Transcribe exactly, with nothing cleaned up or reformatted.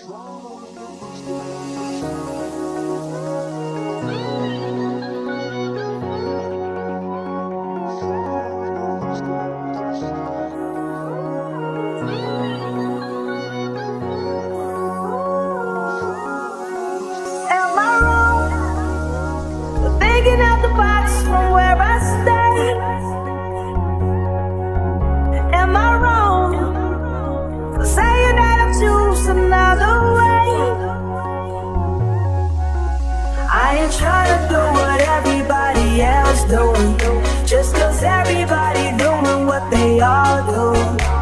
Am I wrong for thinking out the box from where I stand? Am I wrong for saying that I choose another way? I ain't trying to do what everybody else doing, just 'cause everybody doing what they all do.